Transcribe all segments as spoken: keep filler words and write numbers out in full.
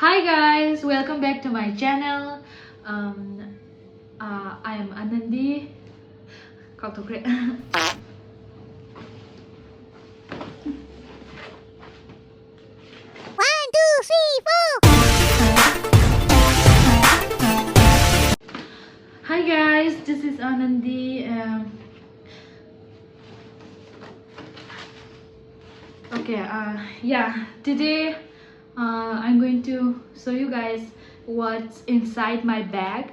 Hi guys, welcome back to my channel. Um, uh, I am Anandi. ꯀꯥꯎꯊꯣꯛꯈ꯭ꯔꯦ. One, two, three, four. Hi guys, this is Anandi. Um, okay, uh, yeah, today uh, I'm going to show you guys what's inside my bag.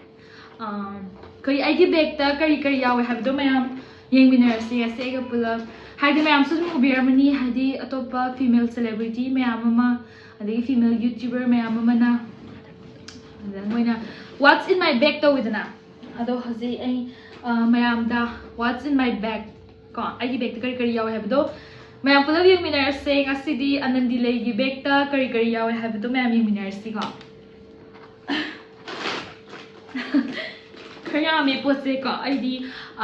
Um, ꯀꯔꯤ ꯑꯩꯒꯤ ꯕꯦꯒꯇ ꯀꯔꯤ ꯀꯔꯤ ꯌꯥꯎꯋꯦ ꯍꯥꯏꯕꯗꯣ ꯃꯌꯥꯝ ꯌꯦꯡꯃꯤꯟꯅꯔꯁꯤ ꯉꯁꯤ ꯑꯩꯒ ꯄꯨꯂꯞ꯫ ꯍꯥꯏꯗꯤ ꯃꯌꯥꯝꯁꯨ ꯑꯗꯨꯝ ꯎꯕꯤꯔꯝꯃꯅꯤ, ꯍꯥꯏꯗꯤ ꯑꯇꯣꯞꯄ female celebrity ꯃꯌꯥꯝ ꯑꯃ, ꯑꯗꯒꯤ female YouTuber ꯃꯌꯥꯝ ꯑꯃꯅ, ꯑꯗ ꯃꯣꯏꯅ "What's in my bag?" ꯇꯧꯋꯤꯗꯅ꯫ ꯑꯗꯣ ꯍꯧꯖꯤꯛ ꯑꯩ ꯑ, ꯃꯌꯥꯝꯗ "What's in my bag?" ꯀꯣ, ꯑꯩꯒꯤ ꯕꯦꯒꯇ ꯀꯔꯤ ꯀꯔꯤ ꯌꯥꯎꯋꯦ ꯍꯥꯏꯕꯗꯣ ꯃꯌꯥꯝ ꯄꯨꯂꯞ ꯌꯦꯡꯃꯤꯟꯅꯔꯁꯦ꯫ ꯉꯁꯤꯗꯤ ꯑꯅꯟꯗꯤ ꯂꯩꯒꯤ ꯕꯦꯒꯇ ꯀꯔꯤ ꯀꯔꯤ ꯌꯥꯎꯋꯦ ꯍꯥꯏꯕꯗꯣ ꯃꯌꯥꯝ ꯌꯦꯡꯃꯤꯟꯅꯔꯁꯤꯀꯣ꯫ ꯈꯔ ꯌꯥꯝꯃꯦ ꯄꯣꯠꯁꯦ ꯀꯣ꯫ ꯑꯩꯗꯤ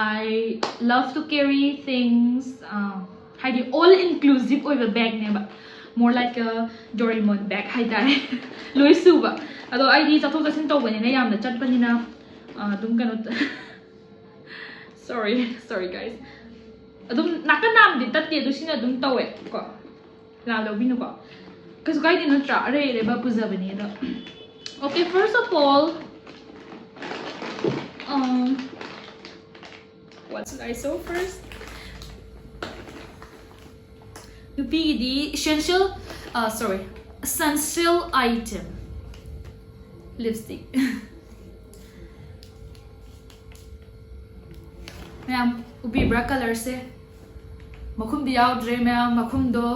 I love to carry things, ꯑ, ꯍꯥꯏꯗꯤ all inclusive ꯑꯣꯏꯕ ꯕꯦꯒꯅꯦꯕ, more like a Doraemon bag ꯍꯥꯏꯇꯥꯔꯦ꯫ ꯂꯣꯏ ꯁꯨꯕ꯫ ꯑꯗꯣ ꯑꯩꯗꯤ ꯆꯠꯊꯣꯛ ꯆꯠꯁꯤꯟ ꯇꯧꯕꯅꯤꯅ, ꯌꯥꯝꯅ ꯆꯠꯄꯅꯤꯅ, ꯑ, ꯑꯗꯨꯝ ꯀꯩꯅꯣ sorry, sorry guys, ꯑꯗꯨꯝ ꯅꯥꯀꯟ ꯅꯥꯝꯗꯤ ꯇꯠꯇꯦ, ꯑꯗꯨ ꯁꯤꯅ ꯑꯗꯨꯝ ꯇꯧꯋꯦ ꯀꯣ꯫ ꯂꯥꯜ ꯂꯧꯕꯤꯅꯨꯀꯣ, ꯀꯩꯁꯨ ꯀꯥꯏꯗꯦ ꯅꯠꯇ꯭ꯔꯥ? ꯑꯔꯩ ꯑꯔꯩꯕ ꯄꯨꯖꯕꯅꯤ ꯑꯗꯣ꯫ Okay, first of all, um, what should I show first? ꯅꯨꯄꯤꯒꯤꯗꯤ essential, uh, sorry, essential item, lipstick꯫ ꯃꯌꯥꯝ ꯎꯕꯤꯕ꯭ꯔꯥ? ꯀꯂꯔꯁꯦ ꯃꯈꯨꯝꯗꯤ ꯌꯥꯎꯗ꯭ꯔꯦ ꯃꯌꯥꯝ, ꯃꯈꯨꯝꯗꯣ,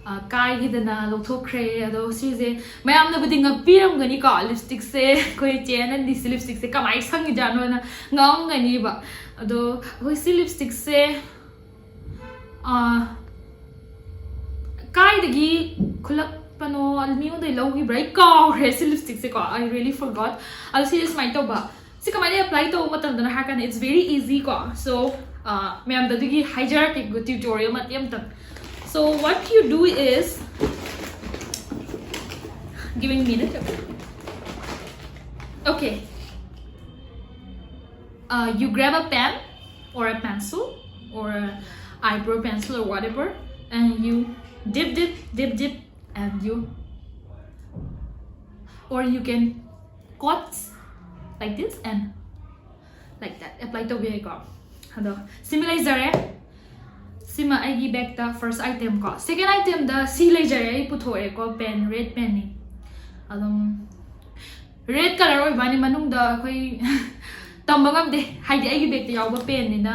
ꯑ, ꯀꯥꯏꯈꯤꯗꯅ ꯂꯧꯊꯣꯛꯈ꯭ꯔꯦ꯫ ꯑꯗꯣ ꯁꯤꯁꯦ ꯃꯌꯥꯝꯅꯕꯨꯗꯤ ꯉꯛꯄꯤꯔꯝꯒꯅꯤꯀꯣ, ꯂꯤꯞꯁꯇꯤꯛꯁꯦ, ꯑꯩꯈꯣꯏ ꯆꯦ ꯑꯅꯟꯗꯤꯁꯦ ꯂꯤꯞꯁꯇꯤꯛꯁꯦ ꯀꯃꯥꯏꯅ ꯁꯪꯉꯤꯖꯥꯠꯅꯣꯅ ꯉꯛꯑꯝꯒꯅꯤꯕ꯫ ꯑꯗꯣ ꯑꯩꯈꯣꯏ ꯁꯤ ꯂꯤꯞꯁꯇꯤꯛꯁꯦ, ꯑ, ꯀꯥꯏꯗꯒꯤ ꯈꯨꯜꯂꯛꯄꯅꯣ, ꯃꯤꯉꯣꯟꯗꯒꯤ ꯂꯧꯈꯤꯕ꯭ꯔꯥ ꯑꯩ ꯀꯥꯎꯈ꯭ꯔꯦ ꯁꯤ ꯂꯤꯞꯁꯇꯤꯛꯁꯦꯀꯣ, I really forgot꯫ ꯑꯗꯣ ꯁꯤꯁꯦ ꯁꯨꯃꯥꯏꯅ ꯇꯧꯕ, ꯁꯤ ꯀꯃꯥꯏꯅ ꯑꯦꯄ꯭ꯂꯥꯏ ꯇꯧꯕ ꯃꯇꯝꯗꯅ ꯍꯥꯏꯔ ꯀꯥꯟꯗ, it's very easy ꯀꯣ꯫ So, ꯑ, ꯃꯌꯥꯝꯗ ꯑꯗꯨꯒꯤ ꯍꯥꯏꯖꯔꯛꯀꯦ, ꯇ꯭ꯌꯨꯇꯣꯔꯤꯌꯦꯜ ꯃꯇꯦꯛ ꯑꯃꯇꯪ꯫ So what you do is, Giving me the tip. Okay. Uh, you grab a pen or a pencil or a eyebrow pencil or whatever, and you dip, dip, dip, dip, and you, or you can cut like this and like that. Apply ꯇꯧꯕ ꯌꯥꯏꯀꯣ꯫ ꯑꯗꯣ ꯁꯤꯃ ꯂꯩꯖꯔꯦ꯫ ꯁꯤꯃ ꯑꯩꯒꯤ ꯕꯦꯛꯇ first item ꯀꯣ꯫ Second itemꯗ ꯁꯤ ꯂꯩꯖꯔꯦ, ꯑꯩ ꯄꯨꯊꯣꯛꯑꯦꯀꯣ, pen, red penꯅꯤ꯫ ꯑꯗꯨꯝ red color ꯑꯣꯏꯕꯅꯤ, ꯃꯅꯨꯡꯗ ꯑꯩꯈꯣꯏ ꯇꯝꯕ ꯉꯝꯗꯦ, ꯍꯥꯏꯗꯤ ꯑꯩꯒꯤ ꯕꯦꯛꯇ ꯌꯥꯎꯕ penꯅꯤꯅ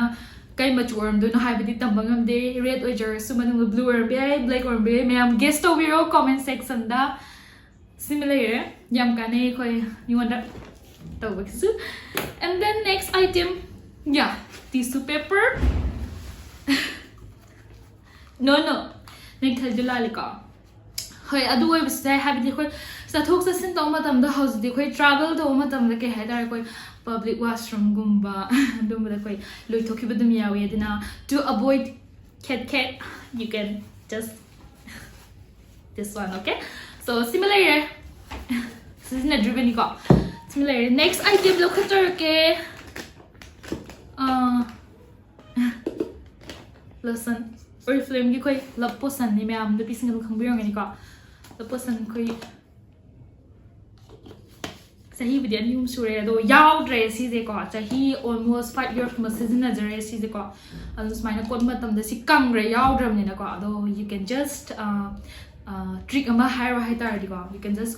ꯀꯩ ꯃꯆꯨ ꯑꯣꯏꯔꯝꯗꯣꯏꯅꯣ ꯍꯥꯏꯕꯗꯤ ꯇꯝꯕ ꯉꯝꯗꯦ꯫ Red ꯑꯣꯏꯖꯔꯁꯨ ꯃꯅꯨꯡꯗ blue ꯑꯣꯏꯔꯝꯕ ꯌꯥꯏ, black ꯑꯣꯏꯔꯝꯕ ꯌꯥꯏ꯫ ꯃꯌꯥꯝ guess ꯇꯧꯕꯤꯔꯣ comment sectionꯗ꯫ ꯁꯤꯃ ꯂꯩꯔꯦ, ꯌꯥꯝ ꯀꯥꯟꯅꯩ ꯑꯩꯈꯣꯏ ꯃꯤꯉꯣꯟꯗ ꯇꯧꯕꯒꯤꯁꯨ꯫ And then next item, yeah, tissue paper. No, no, ꯅꯪ ꯈꯜꯂꯤꯗꯣ ꯂꯥꯜꯂꯤꯀꯣ꯫ ꯍꯣꯏ, ꯑꯗꯨ ꯑꯣꯏꯕꯁꯨ ꯌꯥꯏ, ꯍꯥꯏꯕꯗꯤ ꯑꯩꯈꯣꯏ ꯆꯠꯊꯣꯛ ꯆꯠꯁꯤꯟ ꯇꯧꯕ ꯃꯇꯝꯗ, ꯍꯧꯖꯤꯛꯇꯤ ꯑꯩꯈꯣꯏ travel ꯇꯧꯕ ꯃꯇꯝꯗ ꯀꯩ ꯍꯥꯏꯇꯥꯔꯦ, ꯑꯩꯈꯣꯏ public washroomꯒꯨꯝꯕ ꯑꯗꯨꯝꯕꯗ ꯑꯩꯈꯣꯏ ꯂꯣꯏꯊꯣꯛꯈꯤꯕ ꯑꯗꯨꯝ ꯌꯥꯎꯏ꯫ ꯑꯗꯨꯅ to avoid cat cat, you can just this one, okay? So ꯁꯤꯃ ꯂꯩꯔꯦ꯫ ꯁꯤꯖꯤꯟꯅꯗ꯭ꯔꯤꯕꯅꯤꯀꯣ꯫ ꯁꯤꯃ ꯂꯩꯔꯦ꯫ Next item ꯂꯧꯈꯠꯆꯔꯛꯀꯦ꯫ ꯑꯥ, lotion꯫ Oriflameꯒꯤ ꯑꯩꯈꯣꯏ love potionꯅꯤ, ꯃꯌꯥꯝ ꯅꯨꯄꯤꯁꯤꯡ ꯑꯗꯨꯝ ꯈꯪꯕꯤꯔꯝꯒꯅꯤꯀꯣ꯫ Love potion ꯑꯩꯈꯣꯏ ꯆꯍꯤꯕꯨꯗꯤ ꯑꯅꯤ ꯑꯍꯨꯝ ꯁꯨꯔꯦ, ꯑꯗꯣ ꯌꯥꯎꯗ꯭ꯔꯦ ꯁꯤꯁꯦꯀꯣ꯫ ꯆꯍꯤ almost five years ꯀꯨꯝꯕ ꯁꯤꯖꯤꯟꯅꯖꯔꯦ ꯁꯤꯁꯦꯀꯣ꯫ ꯑꯗꯨ ꯁꯨꯃꯥꯏꯅ ꯀꯣꯠꯄ ꯃꯇꯝꯗ ꯁꯤ ꯀꯪꯈ꯭ꯔꯦ, ꯌꯥꯎꯗ꯭ꯔꯕꯅꯤꯅꯀꯣ꯫ ꯑꯗꯣ you can just, uh, uh, trick ꯑꯃ ꯍꯥꯏꯔꯣ ꯍꯥꯏꯇꯥꯔꯗꯤꯀꯣ, you can just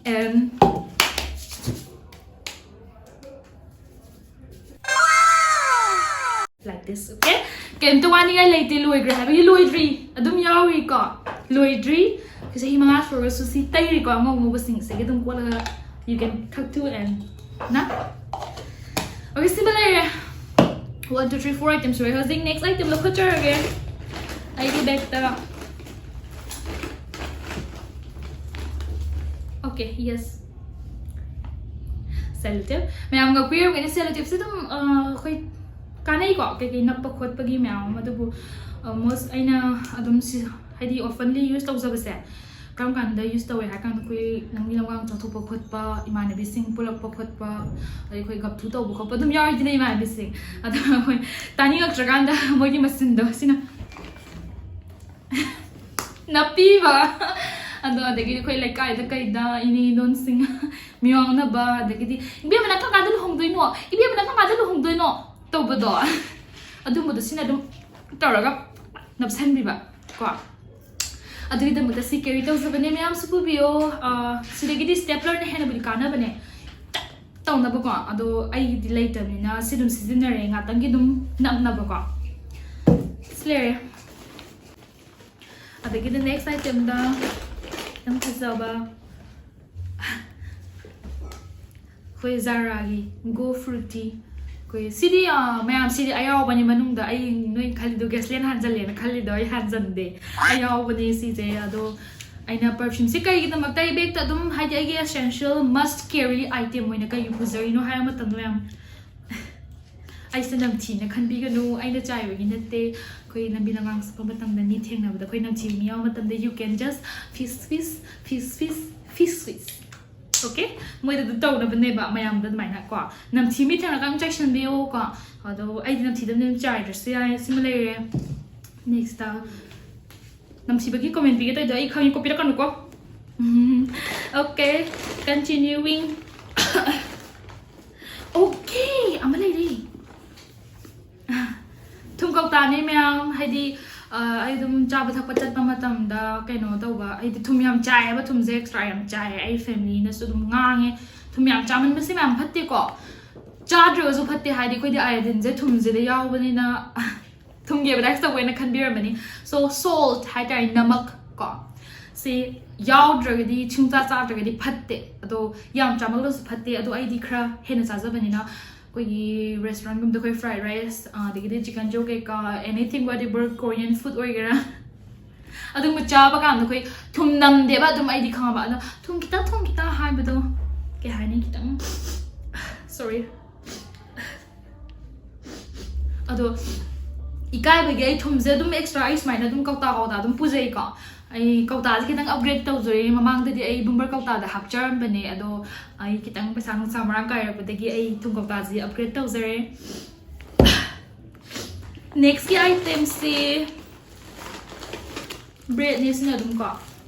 and like this, okay? ꯀꯩꯝꯇ ꯋꯥꯅꯤꯡꯉꯥꯏ ꯂꯩꯇꯦ, ꯂꯣꯏꯈ꯭ꯔꯦ ꯍꯥꯏꯕꯒꯤ꯫ ꯂꯣꯏꯗ꯭ꯔꯤ, ꯑꯗꯨꯝ ꯌꯥꯎꯔꯤꯀꯣ, ꯂꯣꯏꯗ꯭ꯔꯤ꯫ ꯆꯍꯤ ꯃꯉꯥ ꯁꯨꯔꯒꯁꯨ ꯁꯤ ꯇꯩꯔꯤꯀꯣ, ꯑꯉꯧ ꯑꯉꯧꯕꯁꯤꯡꯁꯤꯒꯤ ꯑꯗꯨꯝ ꯀꯣꯠꯂꯒ you can cut to and ꯅ꯫ Okay, ꯁꯤꯃ ꯂꯩꯔꯦ꯫ One, two, three, four item ꯁꯨꯔꯦ꯫ ꯍꯧꯖꯤꯛ next item ꯂꯧꯈꯠꯆꯔꯒꯦ ꯑꯩꯒꯤ ꯕꯦꯛꯇ꯫ Okay, yes. Sellotape꯫ ꯃꯌꯥꯝ ꯉꯛꯄꯤꯔꯝꯒꯅꯤ, sellotapeꯁꯦ ꯑꯗꯨꯝ, ꯑ, ꯑꯩꯈꯣꯏ ꯀꯥꯟꯅꯩꯀꯣ, ꯀꯩꯀꯩ ꯅꯞꯄ ꯈꯣꯠꯄꯒꯤ ꯃꯌꯥꯝ ꯑꯃ꯫ ꯑꯗꯨꯕꯨ almost ꯑꯩꯅ ꯑꯗꯨꯝ ꯁꯤ, ꯍꯥꯏꯗꯤ oftenly use ꯇꯧꯖꯕꯁꯦ, ꯀꯔꯝ ꯀꯥꯟꯗ ꯌꯨꯁ ꯇꯧꯋꯦ ꯍꯥꯏ ꯀꯥꯟꯗ ꯑꯩꯈꯣꯏ ꯂꯝꯕꯤ ꯂꯝꯒꯥꯡ ꯆꯠꯊꯣꯛꯄ ꯈꯣꯠꯄ, ꯏꯃꯥꯟꯅꯕꯤꯁꯤꯡ ꯄꯨꯜꯂꯛꯄ ꯈꯣꯠꯄ, ꯑꯗꯩ ꯑꯩꯈꯣꯏ ꯒꯞꯊꯨ ꯇꯧꯕ ꯈꯣꯠꯄ ꯑꯗꯨꯝ ꯌꯥꯎꯔꯤꯗꯅ ꯏꯃꯥꯟꯅꯕꯤꯁꯤꯡ꯫ ꯑꯗꯣ ꯑꯩꯈꯣꯏ ꯇꯥꯅꯤꯡꯉꯛꯇ꯭ꯔꯀꯥꯟꯗ ꯃꯣꯏꯒꯤ ꯃꯆꯤꯟꯗꯣ ꯁꯤꯅ ꯅꯞꯄꯤꯕ꯫ ꯑꯗꯣ ꯑꯗꯒꯤꯗꯤ ꯑꯩꯈꯣꯏ ꯂꯩꯀꯥꯏꯗ ꯀꯩꯗ ꯏꯅꯦ ꯏꯗꯣꯟꯁꯤꯡ ꯃꯤꯋꯥ ꯉꯥꯡꯅꯕ, ꯑꯗꯒꯤꯗꯤ "ꯏꯕꯦꯝꯃ ꯅꯪ ꯀꯔꯝ ꯀꯥꯟꯗ ꯂꯨꯍꯣꯡꯗꯣꯏꯅꯣ? ꯏꯕꯦꯝꯃ ꯅꯪ ꯀꯔꯝ ꯀꯥꯟꯗ ꯂꯨꯍꯣꯡꯗꯣꯏꯅꯣ?" ꯇꯧꯕꯗꯣ, ꯑꯗꯨꯝꯕꯗꯣ ꯁꯤꯅ ꯑꯗꯨꯝ ꯇꯧꯔꯒ ꯅꯞꯁꯟꯕꯤꯕ ꯀꯣ꯫ ꯑꯗꯨꯒꯤꯗꯃꯛꯇ ꯁꯤ ꯀꯦꯔꯤ ꯇꯧꯖꯕꯅꯦ, ꯃꯌꯥꯝꯁꯨ ꯄꯨꯕꯤꯌꯣ꯫ ꯑ, ꯁꯤꯗꯒꯤꯗꯤ ꯁ꯭ꯇꯦꯄ꯭ꯂꯔꯅ ꯍꯦꯟꯅꯕꯨꯗꯤ ꯀꯥꯟꯅꯕꯅꯦ ꯇꯧꯅꯕꯀꯣ, ꯑꯗꯣ ꯑꯩꯒꯤꯗꯤ ꯂꯩꯇꯕꯅꯤꯅ ꯁꯤ ꯑꯗꯨꯝ ꯁꯤꯖꯤꯟꯅꯔꯦ, ꯉꯥꯛꯇꯪꯒꯤ ꯑꯗꯨꯝ ꯅꯞꯅꯕꯀꯣ꯫ ꯁꯤ ꯂꯩꯔꯦ꯫ ꯑꯗꯒꯤꯗꯤ ꯅꯦꯛꯁ ꯑꯥꯏꯇꯦꯝꯗ ꯌꯥꯝ ꯐꯖꯕ ꯑꯩꯈꯣꯏ ꯖꯥꯔꯥꯒꯤ ꯒꯣ ꯐ꯭ꯔꯨꯇꯤ꯫ ꯑꯩꯈꯣꯏ ꯁꯤꯗꯤ, ꯑ, ꯃꯌꯥꯝ ꯁꯤꯗꯤ ꯑꯌꯥꯎꯕꯅꯤ ꯃꯅꯨꯡꯗ꯫ ꯑꯩ ꯅꯣꯏ ꯈꯜꯂꯤꯗꯣ ꯒꯦꯁꯂꯦꯟ ꯍꯥꯟꯖꯜꯂꯦꯅ ꯈꯜꯂꯤꯗꯣ, ꯑꯩ ꯍꯥꯟꯖꯟꯗꯦ, ꯑꯌꯥꯎꯕꯅꯦ ꯁꯤꯁꯦ꯫ ꯑꯗꯣ ꯑꯩꯅ ꯄꯔꯐ꯭ꯌꯨꯝꯁꯦ ꯀꯩꯒꯤꯗꯃꯛꯇ ꯑꯩ ꯕꯦꯛꯇ ꯑꯗꯨꯝ, ꯍꯥꯏꯗꯤ ꯑꯩꯒꯤ essential must carry item ꯑꯣꯏꯅ ꯀꯩꯒꯤ ꯄꯨꯖꯔꯤꯅꯣ ꯍꯥꯏꯕ ꯃꯇꯝꯗ, ꯃꯌꯥꯝ ꯑꯩꯁꯦ ꯅꯝꯊꯤꯅ ꯈꯟꯕꯤꯒꯅꯨ, ꯑꯩꯅ ꯆꯥꯏꯕꯒꯤ ꯅꯠꯇꯦ꯫ ꯑꯩꯈꯣꯏ ꯂꯝꯕꯤ ꯂꯝꯒꯥꯡ ꯆꯠꯄ ꯃꯇꯝꯗ ꯃꯤ ꯊꯦꯡꯅꯕꯗ ꯑꯩꯈꯣꯏ ꯅꯝꯊꯤꯕ ꯃꯤ ꯌꯥꯎꯕ ꯃꯇꯝꯗ you can just fizz fizz, fizz fizz, fizz fizz, okay? ꯃꯣꯏꯗ ꯑꯗꯨꯝ ꯇꯧꯅꯕꯅꯦꯕ ꯃꯌꯥꯝꯗ ꯑꯗꯨꯃꯥꯏꯅ ꯀꯣ꯫ ꯅꯝꯊꯤ ꯃꯤ ꯊꯦꯡꯅꯔꯀꯥꯟꯗ ꯆꯥꯏꯁꯟꯕꯤꯌꯣ ꯀꯣ꯫ ꯑꯗꯣ ꯑꯩꯗꯤ ꯅꯝꯊꯤꯗꯕꯅꯤꯅ ꯆꯥꯏꯗ꯭ꯔꯁꯨ ꯌꯥꯏ꯫ ꯁꯤꯃ ꯂꯩꯔꯦ꯫ ꯅꯦꯛꯁꯇ ꯅꯝꯊꯤꯕꯒꯤ ꯀꯃꯦꯟ ꯄꯤꯒꯦ ꯇꯧꯔꯤꯗꯣ ꯑꯩ ꯈꯪꯉꯤꯀꯣ, ꯄꯤꯔꯛꯀꯅꯨꯀꯣ꯫ Okay, continuing. Okay, ꯑꯃ ꯂꯩꯔꯦ꯫ ꯊꯨꯝ ꯀꯧꯇꯥꯅꯦ ꯃꯌꯥꯝ, ꯍꯥꯏꯗꯤ, ꯑ, ꯑꯩ ꯑꯗꯨꯝ ꯆꯥꯕ ꯊꯛꯄ ꯆꯠꯄ ꯃꯇꯝꯗ ꯀꯩꯅꯣ ꯇꯧꯕ, ꯑꯩꯗꯤ ꯊꯨꯝ ꯌꯥꯝ ꯆꯥꯏꯌꯦꯕ, ꯊꯨꯝꯁꯦ extra ꯌꯥꯝ ꯆꯥꯏꯌꯦ꯫ ꯑꯩ ꯐꯦꯃꯤꯂꯤꯅꯁꯨ ꯑꯗꯨꯝ ꯉꯥꯡꯉꯦ, "ꯊꯨꯝ ꯌꯥꯝ ꯆꯥꯃꯟꯕꯁꯦ ꯃꯌꯥꯝ ꯐꯠꯇꯦꯀꯣ?" ꯆꯥꯗ꯭ꯔꯒꯁꯨ ꯐꯠꯇꯦ, ꯍꯥꯏꯗꯤ ꯑꯩꯈꯣꯏꯗꯤ ꯑꯥꯏꯑꯣꯗꯤꯟꯁꯦ ꯊꯨꯝꯁꯤꯗ ꯌꯥꯎꯕꯅꯤꯅ ꯊꯨꯝꯒꯤ ꯑꯦꯗꯚꯔꯇꯥꯏꯁ ꯇꯧꯕ ꯍꯥꯏꯅ ꯈꯟꯕꯤꯔꯝꯃꯅꯤ꯫ So salt ꯍꯥꯏꯇꯥꯔꯦ, ꯅꯃꯛ ꯀꯣ, ꯁꯤ ꯌꯥꯎꯗ꯭ꯔꯒꯗꯤ, ꯁꯨꯡꯆꯥ ꯆꯥꯗ꯭ꯔꯒꯗꯤ ꯐꯠꯇꯦ꯫ ꯑꯗꯣ ꯌꯥꯝ ꯆꯥꯃꯜꯂꯁꯨ ꯐꯠꯇꯦ꯫ ꯑꯗꯣ ꯑꯩꯗꯤ ꯈꯔ ꯍꯦꯟꯅ ꯆꯥꯖꯕꯅꯤꯅ ꯑꯩꯈꯣꯏꯒꯤ ꯔꯦꯁꯇꯨꯔꯦꯟꯒꯨꯝꯕꯗ ꯑꯩꯈꯣꯏ ꯐ꯭ꯔꯥꯏꯗ ꯔꯥꯏꯁ, ꯑꯗꯒꯤꯗꯤ ꯆꯤꯛꯀꯟ ꯆꯧ ꯀꯩꯀꯥ, anything whatever Korean food ꯑꯣꯏꯒꯦꯔꯥ, ꯑꯗꯨꯒꯨꯝꯕ ꯆꯥꯕ ꯀꯥꯟꯗ ꯑꯩꯈꯣꯏ ꯊꯨꯝ ꯅꯝꯗꯦꯕ꯫ ꯑꯗꯨꯝ ꯑꯩꯗꯤ ꯈꯪꯉꯕ, ꯑꯗꯣ ꯊꯨꯝ ꯈꯤꯇꯪ, ꯊꯨꯝ ꯈꯤꯇꯪ ꯍꯥꯏꯕꯗꯣ, ꯀꯩ ꯍꯥꯏꯅꯤ, ꯈꯤꯇꯪ, sorry꯫ ꯑꯗꯣ ꯏꯀꯥꯏꯕꯒꯤ ꯑꯩ ꯊꯨꯝꯁꯦ ꯑꯗꯨꯝ extra ꯑꯩ ꯁꯨꯃꯥꯏꯅ ꯑꯗꯨꯝ ꯀꯧꯇꯥ ꯀꯧꯇꯥ ꯑꯗꯨꯝ ꯄꯨꯖꯩꯀꯣ꯫ ꯑꯩ ꯀꯧꯇꯥꯁꯦ ꯈꯤꯇꯪ ꯑꯞꯒ꯭ꯔꯦꯗ ꯇꯧꯖꯔꯦ꯫ ꯃꯃꯥꯡꯗꯗꯤ ꯑꯩ ꯕꯨꯝꯕꯔ ꯀꯧꯇꯥꯗ ꯍꯥꯞꯆꯔꯝꯕꯅꯦ, ꯑꯗꯣ ꯑꯩ ꯈꯤꯇꯪ ꯄꯩꯁꯥ ꯅꯨꯡꯁꯥ ꯃꯔꯥꯡ ꯀꯥꯏꯔꯛꯄꯗꯒꯤ ꯑꯩ ꯊꯨꯝ ꯀꯧꯇꯥꯁꯦ ꯑꯞꯒ꯭ꯔꯦꯗ ꯇꯧꯖꯔꯦ꯫ ꯅꯦꯛꯁꯀꯤ ꯑꯥꯏꯇꯦꯝꯁꯤ ꯕ꯭ꯔꯦꯗꯅꯦ꯫ ꯁꯤꯅ ꯑꯗꯨꯝ ꯀꯣ,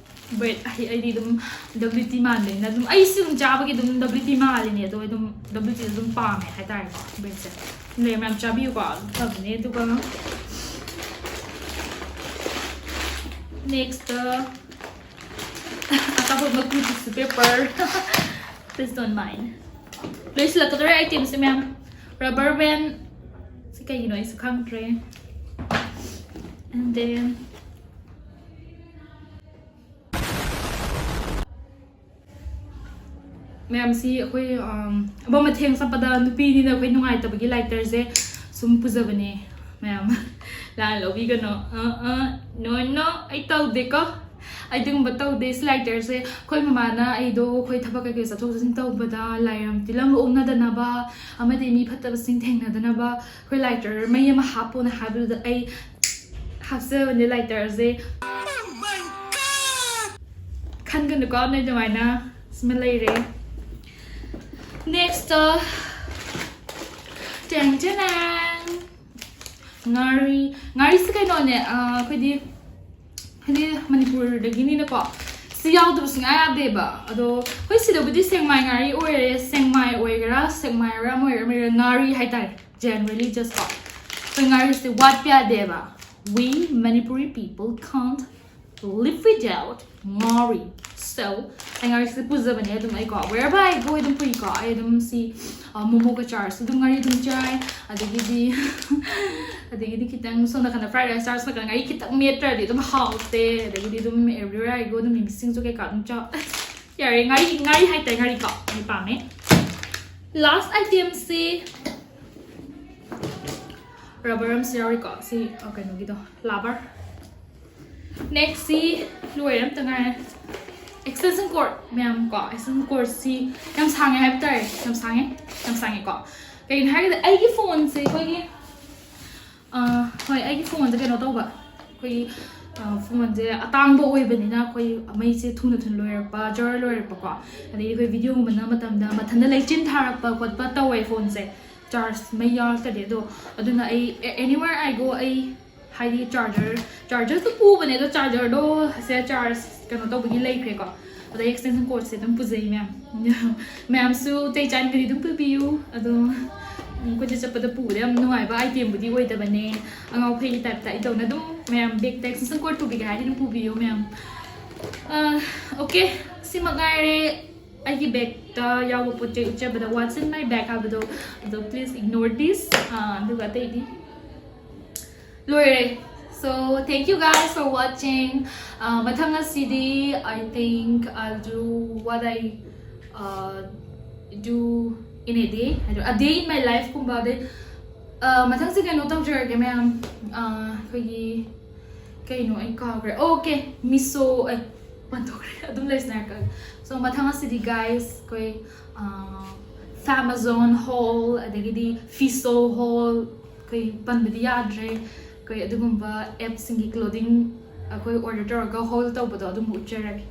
ꯕ꯭ꯔꯦꯗ ꯑꯩ, ꯑꯩꯗꯤ ꯑꯗꯨꯝ ꯗꯕ꯭ꯂꯤꯎ ꯇꯤ ꯃꯥꯟꯕꯅꯤꯅ ꯑꯗꯨꯝ ꯑꯩꯁꯨ ꯑꯗꯨꯝ ꯆꯥꯕꯒꯤ ꯑꯗꯨꯝ ꯗꯕ꯭ꯂꯤꯎ ꯇꯤ ꯃꯥꯜꯂꯤꯅꯦ꯫ ꯑꯗꯣ ꯑꯩ ꯑꯗꯨꯝ ꯗꯕ꯭ꯂꯤꯎ ꯇꯤ ꯑꯗꯨꯝ ꯄꯥꯝꯃꯦ ꯍꯥꯏꯇꯥꯔꯦꯀꯣ꯫ ꯕ꯭ꯔꯦꯗꯁꯦ ꯂꯩꯔ ꯃꯌꯥꯝ ꯆꯥꯕꯤꯌꯨꯀꯣ, ꯑꯗꯨꯝ ꯐꯕꯅꯦ꯫ ꯑꯗꯨꯒ ꯅꯦꯛꯁꯇ ꯑꯆꯥꯄꯣꯠ ꯃꯀꯨ, tissue paper. Please don't mind. ꯂꯣꯏꯁꯤꯜꯂꯛꯀꯗꯧꯔꯦ ꯑꯥꯏꯇꯦꯝꯁꯦ ꯃꯌꯥꯝ꯫ ꯔꯕꯔ ꯕꯦꯟ ꯁꯤ ꯀꯩꯒꯤꯅꯣ ꯑꯩꯁꯨ ꯈꯪꯗ꯭ꯔꯦ꯫ And then ꯃꯌꯥꯝꯁꯤ ꯑꯩꯈꯣꯏ, ꯑꯝ, ꯑꯕ ꯃꯊꯦꯡ ꯆꯠꯄꯗ ꯅꯨꯄꯤꯅꯤꯅ ꯑꯩꯈꯣꯏ ꯅꯨꯡꯉꯥꯏꯇꯕꯒꯤ ꯂꯥꯏꯇꯔꯁꯦ ꯁꯨꯝ ꯄꯨꯖꯕꯅꯦ ꯃꯌꯥꯝ꯫ ꯂꯥꯟꯅ ꯂꯧꯕꯤꯒꯅꯣ꯫ ꯑ, ꯑ, no, no, ꯑꯩ ꯇꯧꯗꯦꯀꯣ꯫ ꯑꯩ ꯑꯗꯨꯒꯨꯝꯕ ꯇꯧꯗꯦ꯫ ꯁꯤ ꯂꯥꯏꯇꯔꯁꯦ ꯑꯩꯈꯣꯏ ꯃꯃꯥꯅ ꯑꯩꯗꯣ ꯑꯩꯈꯣꯏ ꯊꯕꯛ ꯀꯩꯀꯩ ꯆꯠꯊꯣꯛ ꯆꯠꯁꯤꯟ ꯇꯧꯕꯗ ꯂꯥꯏ ꯌꯥꯝ ꯇꯤꯜꯂꯝ ꯑꯣꯛꯅꯗꯅꯕ ꯑꯃꯗꯤ ꯃꯤ ꯐꯠꯇꯕꯁꯤꯡ ꯊꯦꯡꯅꯗꯅꯕ ꯑꯩꯈꯣꯏ ꯂꯥꯏꯇꯔ ꯃꯩ ꯑꯃ ꯍꯥꯞꯄꯣꯅ ꯍꯥꯏꯕꯗꯨꯗ ꯑꯩ ꯍꯥꯞꯆꯕꯅꯦ ꯂꯥꯏꯇꯔꯁꯦ꯫ ꯈꯟꯒꯅꯨꯀꯣ ꯅꯣꯏ ꯑꯗꯨꯃꯥꯏꯅ꯫ ꯁꯤꯃ ꯂꯩꯔꯦ꯫ ꯅꯦꯛꯁꯇ ꯇꯦꯡ ꯇꯦꯡ꯫ ꯉꯥꯔꯤ꯫ ꯉꯥꯔꯤꯁꯦ ꯀꯩꯅꯣꯅꯦ, ꯑ, ꯑꯩꯈꯣꯏꯗꯤ, ꯍꯥꯏꯗꯤ ꯃꯅꯤꯄꯨꯔꯗꯒꯤꯅꯤꯅꯀꯣ, ꯁꯤ ꯌꯥꯎꯗꯕ ꯁꯨꯡꯌꯥ ꯌꯥꯗꯦꯕ꯫ ꯑꯗꯣ ꯑꯩꯈꯣꯏ ꯁꯤꯗꯕꯨꯗꯤ ꯁꯦꯛꯃꯥꯏ ꯉꯥꯔꯤ ꯑꯣꯏꯔꯦ, ꯁꯦꯛꯃꯥꯏ ꯑꯣꯏꯒꯦꯔꯥ, ꯁꯦꯛꯃꯥꯏ ꯑꯣꯏꯔ ꯑꯃ ꯑꯣꯏꯒꯦꯔꯥ, ꯑꯃ ꯑꯣꯏꯒꯦꯔꯥ, ꯉꯥꯔꯤ ꯍꯥꯏꯇꯥꯔꯦ꯫ Generally just ꯀꯣ, ꯑꯩꯈꯣꯏ ꯉꯥꯔꯤꯁꯦ ꯋꯥꯠꯄ ꯌꯥꯗꯦꯕ꯫ We Manipuri people can't live without ꯉꯥꯔꯤ꯫ So, ꯑꯩ ꯉꯥꯔꯤꯁꯦ ꯄꯨꯖꯕꯅꯦ ꯑꯗꯨꯝ ꯑꯩꯀꯣ, wherever I go ꯑꯗꯨꯝ ꯄꯨꯏꯀꯣ꯫ ꯑꯩ ꯑꯗꯨꯝ ꯁꯤ, ꯑ, ꯃꯣꯃꯣꯒ ꯆꯥꯔꯁꯨ ꯑꯗꯨꯝ ꯉꯥꯔꯤ ꯑꯗꯨꯝ ꯆꯥꯏ꯫ ꯑꯗꯒꯤꯗꯤ, ꯑꯗꯒꯤꯗꯤ ꯈꯤꯇꯪ ꯁꯣꯝ ꯅꯥꯀꯟꯗ fried rice ꯆꯥꯔꯁꯨ ꯅꯥꯀꯟꯗ ꯉꯥꯔꯤ ꯈꯤꯇꯪ ꯃꯦꯠꯇ꯭ꯔꯗꯤ ꯑꯗꯨꯝ ꯍꯥꯎꯇꯦ꯫ ꯑꯗꯒꯤꯗꯤ ꯑꯗꯨꯝ everywhere I go ꯑꯗꯨꯝ ꯃꯤꯃꯤ ꯁꯤꯡꯖꯨ ꯀꯩꯀꯥ ꯑꯗꯨꯝ ꯆꯥ-, ꯌꯥꯔꯦ, ꯉꯥꯔꯤ, ꯉꯥꯔꯤ ꯍꯥꯏꯇꯥꯔꯦ, ꯉꯥꯔꯤꯀꯣ꯫ ꯉꯥꯔꯤ ꯄꯥꯝꯃꯦ꯫ Last item ꯁꯤ rubber ꯑꯃꯁꯨ ꯌꯥꯎꯔꯤꯀꯣ꯫ ꯁꯤ, ꯑ, ꯀꯩꯅꯣꯒꯤꯗꯣ, rubber꯫ Next ꯁꯤ ꯂꯣꯏꯔꯦ, ꯑꯝꯇ ꯉꯥꯏꯔꯦ꯫ Extension cord ꯃꯌꯥꯝ ꯀꯣ, extension cord ꯁꯤ ꯌꯥꯝ ꯁꯥꯡꯉꯦ ꯍꯥꯏꯕ ꯇꯥꯔꯦ, ꯌꯥꯝ ꯁꯥꯡꯉꯦ, ꯌꯥꯝ ꯁꯥꯡꯉꯦꯀꯣ꯫ ꯀꯩꯒꯤꯅꯣ ꯍꯥꯏꯔꯒꯗꯤ ꯑꯩꯒꯤ phoneꯁꯦ ꯑꯩꯈꯣꯏꯒꯤ, ꯑ, ꯍꯣꯏ, ꯑꯩꯒꯤ phoneꯁꯦ ꯀꯩꯅꯣ ꯇꯧꯕ, ꯑꯩꯈꯣꯏꯒꯤ ꯐꯣꯟꯁꯦ ꯑꯇꯥꯡꯕ ꯑꯣꯏꯕꯅꯤꯅ ꯑꯩꯈꯣꯏ ꯃꯩꯁꯦ ꯊꯨꯅ ꯊꯨꯅ ꯂꯣꯏꯔꯛꯄ, ꯖꯔ ꯂꯣꯏꯔꯛꯄꯀꯣ꯫ ꯑꯗꯩ ꯑꯩꯈꯣꯏ ꯚꯤꯗꯤꯑꯣꯒꯨꯝꯕ ꯅꯝꯕ ꯃꯇꯝꯗ ꯃꯊꯟꯇ ꯂꯩꯆꯤꯟ ꯊꯥꯔꯛꯄ ꯈꯣꯠꯄ ꯇꯧꯋꯦ ꯐꯣꯟꯁꯦ, ꯆꯥꯔꯖ ꯃꯩ ꯌꯥꯎꯔꯛꯇꯗꯤ꯫ ꯑꯗꯣ ꯑꯗꯨꯅ ꯑꯩ anywhere I go ꯑꯩ ꯍꯥꯏꯗꯤ ꯆꯥꯔꯖꯔ, ꯆꯥꯔꯖꯔꯁꯨ ꯄꯨꯕꯅꯦ, ꯑꯗꯣ ꯆꯥꯔꯖꯔꯗꯣ ꯁꯦ ꯆꯥꯔꯖ ꯀꯩꯅꯣ ꯇꯧꯕꯒꯤ ꯂꯩꯈ꯭ꯔꯦꯀꯣ꯫ ꯑꯗꯩ ꯑꯦꯛꯁꯇꯦꯟꯁꯟ ꯀꯣꯔꯠꯁꯦ ꯑꯗꯨꯝ ꯄꯨꯖꯩ ꯃꯌꯥꯝ꯫ ꯃꯌꯥꯝꯁꯨ ꯆꯩ ꯆꯥꯟꯒꯗꯤ ꯑꯗꯨꯝ ꯄꯨꯕꯤꯌꯨ꯫ ꯑꯗꯣ ꯎꯝ, ꯀꯣꯏꯆꯠ ꯆꯠꯄꯗ ꯄꯨꯕꯗ ꯌꯥꯝ ꯅꯨꯡꯉꯥꯏꯕ ꯑꯥꯏꯇꯦꯝꯕꯨꯗꯤ ꯑꯣꯏꯗꯕꯅꯦ, ꯑꯉꯥꯎ ꯐꯩꯒꯤ ꯇꯥꯏꯞꯇ ꯑꯩ ꯇꯧꯅ ꯑꯗꯨꯝ ꯃꯌꯥꯝ ꯕꯦꯛꯇ ꯑꯦꯛꯁꯇꯦꯟꯁꯟ ꯀꯣꯔꯠ ꯄꯨꯕꯤꯒꯦ ꯍꯥꯏꯔꯗꯤ ꯑꯗꯨꯝ ꯄꯨꯕꯤꯌꯨ ꯃꯌꯥꯝ꯫ ꯑꯣꯀꯦ, ꯁꯤꯃꯛ ꯉꯥꯏꯔꯦ ꯑꯩꯒꯤ ꯕꯦꯛꯇ ꯌꯥꯎꯕ ꯄꯣꯠ ꯆꯩ ꯎꯠꯆꯕꯗ, what's in my bag ꯍꯥꯏꯕꯗꯣ꯫ ꯑꯗꯣ please ignore this꯫ ꯑꯗꯨꯒ ꯑꯇꯩꯗꯤ ꯂꯣꯏꯔꯦ꯫ So thank you guys for watching꯫ ꯃꯊꯪ ꯑꯁꯤꯗꯤ I think I'll do what I uh, do in a day, ꯍꯥꯏꯗꯤ a day in my life ꯀꯨꯝꯕ꯫ ꯑꯗꯩ ꯃꯊꯪꯁꯦ ꯀꯩꯅꯣ ꯇꯧꯖꯔꯒꯦ ꯃꯌꯥꯝ, ꯑꯩꯈꯣꯏꯒꯤ ꯀꯩꯅꯣ ꯑꯩ ꯀꯥꯎꯈ꯭ꯔꯦ꯫ ꯑꯣꯀꯦ, ꯃꯤꯁꯣ, ꯑꯩ ꯄꯟꯊꯣꯛꯈ꯭ꯔꯦ, ꯑꯗꯨꯝ ꯂꯩꯁꯤꯟꯅꯔꯛꯀꯦ꯫ So ꯃꯊꯪ ꯑꯁꯤꯗꯤ guys ꯑꯩꯈꯣꯏ Famazon haul, ꯑꯗꯒꯤꯗꯤ Fiso haul, ꯑꯩꯈꯣꯏ ꯄꯟꯕꯗꯤ ꯌꯥꯗ꯭ꯔꯦ, ꯑꯩꯈꯣꯏ ꯑꯗꯨꯒꯨꯝꯕ ꯑꯦꯞꯁꯤꯡꯒꯤ ꯀ꯭ꯂꯣꯗꯤꯡ ꯑꯩꯈꯣꯏ ꯑꯣꯔꯗꯔ ꯇꯧꯔꯒ ꯍꯣꯜ ꯇꯧꯕꯗꯣ ꯑꯗꯨꯝꯕ ꯎꯠꯆꯔꯒꯦ꯫